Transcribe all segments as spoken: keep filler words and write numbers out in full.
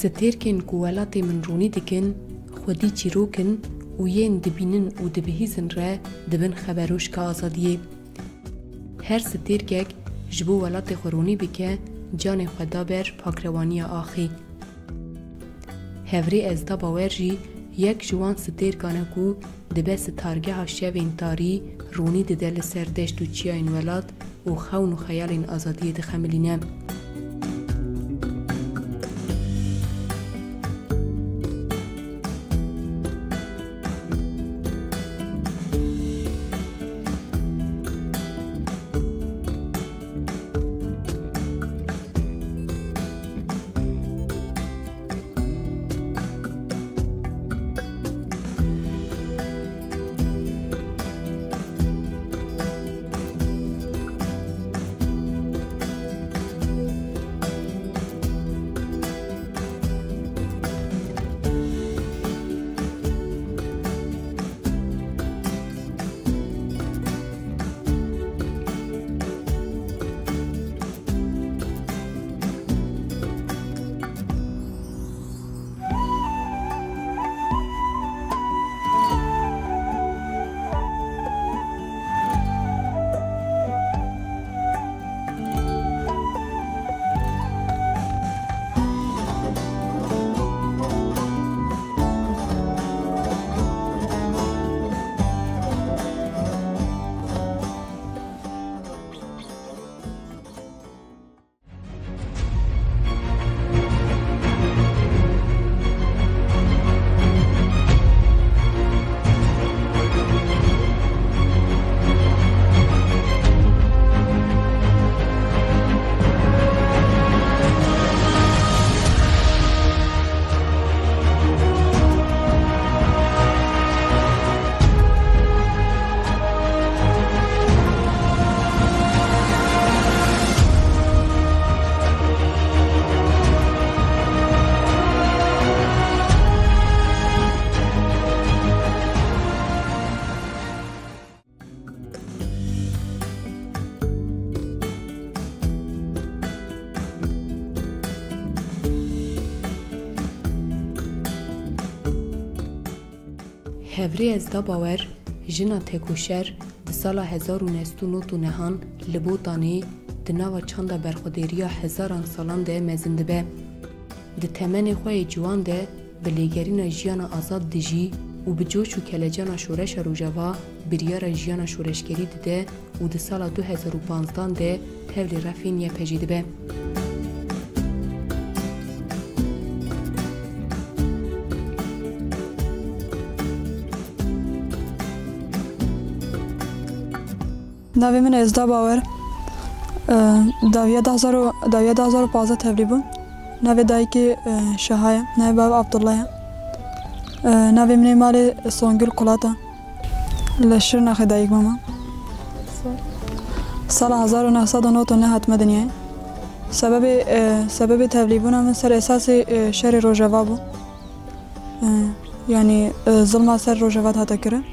Stêrkên ku welatê min ronî dikin, xwedî çîrok in û yên dibînin û dibihîzin re dibin xeberojka azadiyê. Her stêrkek ji bo welatê xwe ronî bike, canê xwe da ber pakrewaniya axê. Hevrê Ezda Bawer jî yek ji wan stêrkan e ku dibe sitargeha şevên tarî, ronî dide li ser deşt û çiyayên welat û xewn û xeyalên azadiyê dixemilîne. Hevrê Ezda Bawer, jina tekoşer, di sala hezar û neh sed û nod û nehan li Botanê di nava çanda berxwedêriya hezaran salan de mezin dibe. Di temenê xwe yê ciwan de bi lêgerîna jiyana azad dijî û bi coş û kelecana şoreşa Rojava biryara jiyana şoreşgerî dide û di sala du hezar û panzdan de tevlî refên Y P G dibe. Navê min Ezda Bawer. E, dawiya du hezar û, dawiya du hezar û panzdeh tevlî bûm. Navê dayikê, e, Şaha ye. Navê bav Abdullah ye. E, navê min ê malê Songül Kulat e. Li Şirnexê dayik bûme. Sala hezar û neh sed û nod û neh hatime dinyayê. Sebebê, e, sebebê tevlîbûna min ser esasê, e, şerê Rojava bû. E, yanî, e, zilma ser Rojava hate kirin.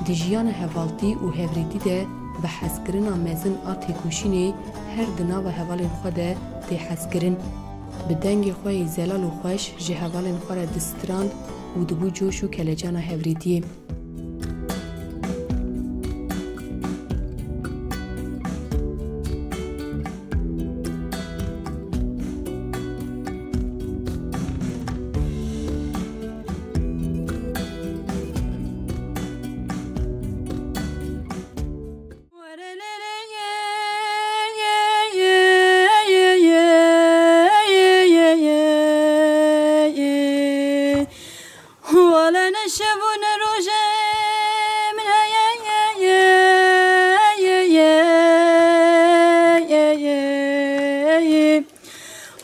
Di jiyana hevaltî û hevrêtî de bi hezkirina mezin a têkoşînê her di nava hevalên xwe de tê hezkirin. Bi dengê xwe yê zelal û xweş ji hevalên xwe re distirand û dibû coş û kelecana hevrêtiyê.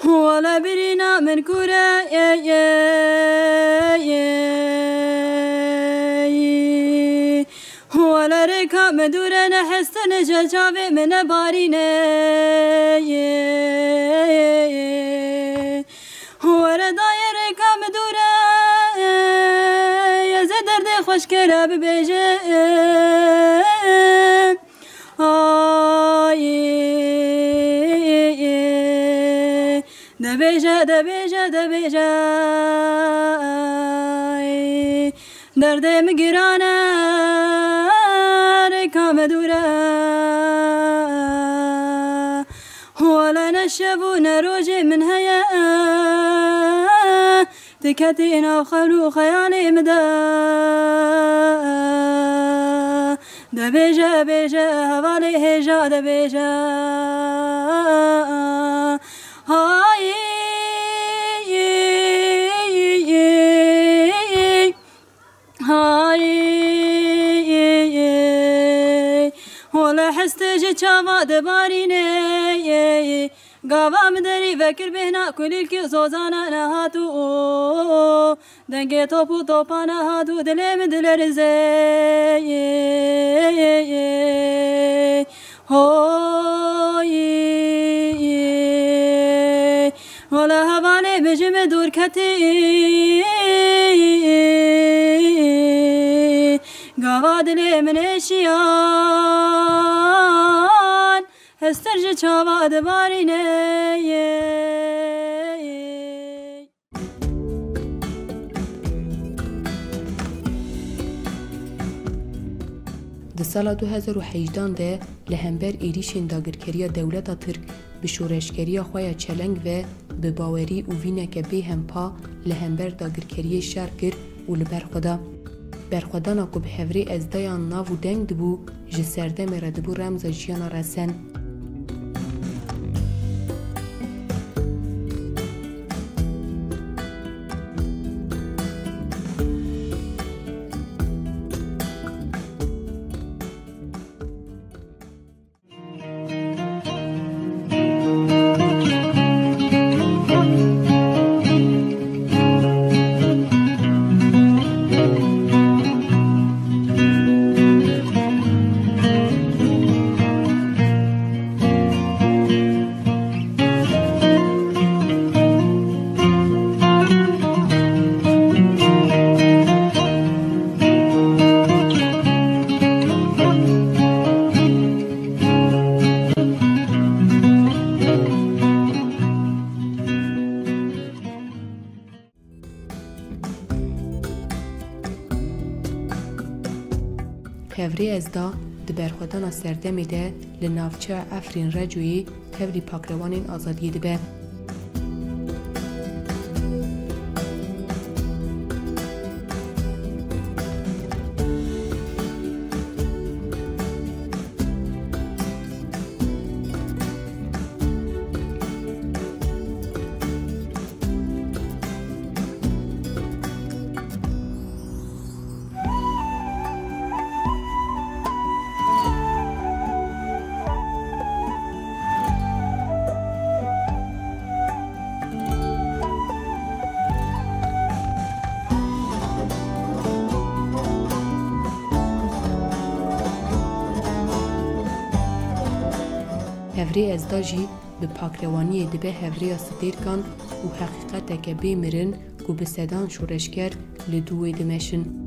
Wele birîna min kûr e, ê, ê, ê, ê. Wele rêka min dûr e, nehestin ji çavê min nebarîne, ê, ê, ê. Were dayê rêka min dûr e, ez ê derdê xweşkê re bibêjim. Ay, dibêje, dibêje, dibêje, ay, derdê min giran e, rêka min dûr e. Wele ne şev û ne rojê min heye, diketî nav xewn û xeyalê min de. Dibêje, bêje, hevalê hêja dibêje. Hay, hay, wele hestê ji çava dibarîne. Gava min derî vekir bêhna kulîlkî zozana nehat û dengê top û topana hat û dilê min dilerize. Hoy, wele hevalê min ji min dûr ketî. Gava dilê min êşiyan, hestir ji çava dibarîne. Di sala du hezar û hejdan de li hember êrîşên dagirkeriya dewleta Tirk bi şoreşgeriya xwe ya çeleng ve bi bawerî û vîneke bêhempa li hember dagirkeriyê şer kir û li ber xwe da. Berxwedana ku bi hevrê Ezdayan nav û deng dibû, ji serdemê re dibû remza jiyana resen. Hevrê Ezda di berxwedana serdemê de li navçeya Efrîn Recoyê tevlî pakrewanên azadiyê dibe. Hevrê Ezda jî bi pakrewaniyê dibe hevreya stêrkan û heqîqeteke bê mirin ku bi sedan şoreşger li dû wê dimeşin.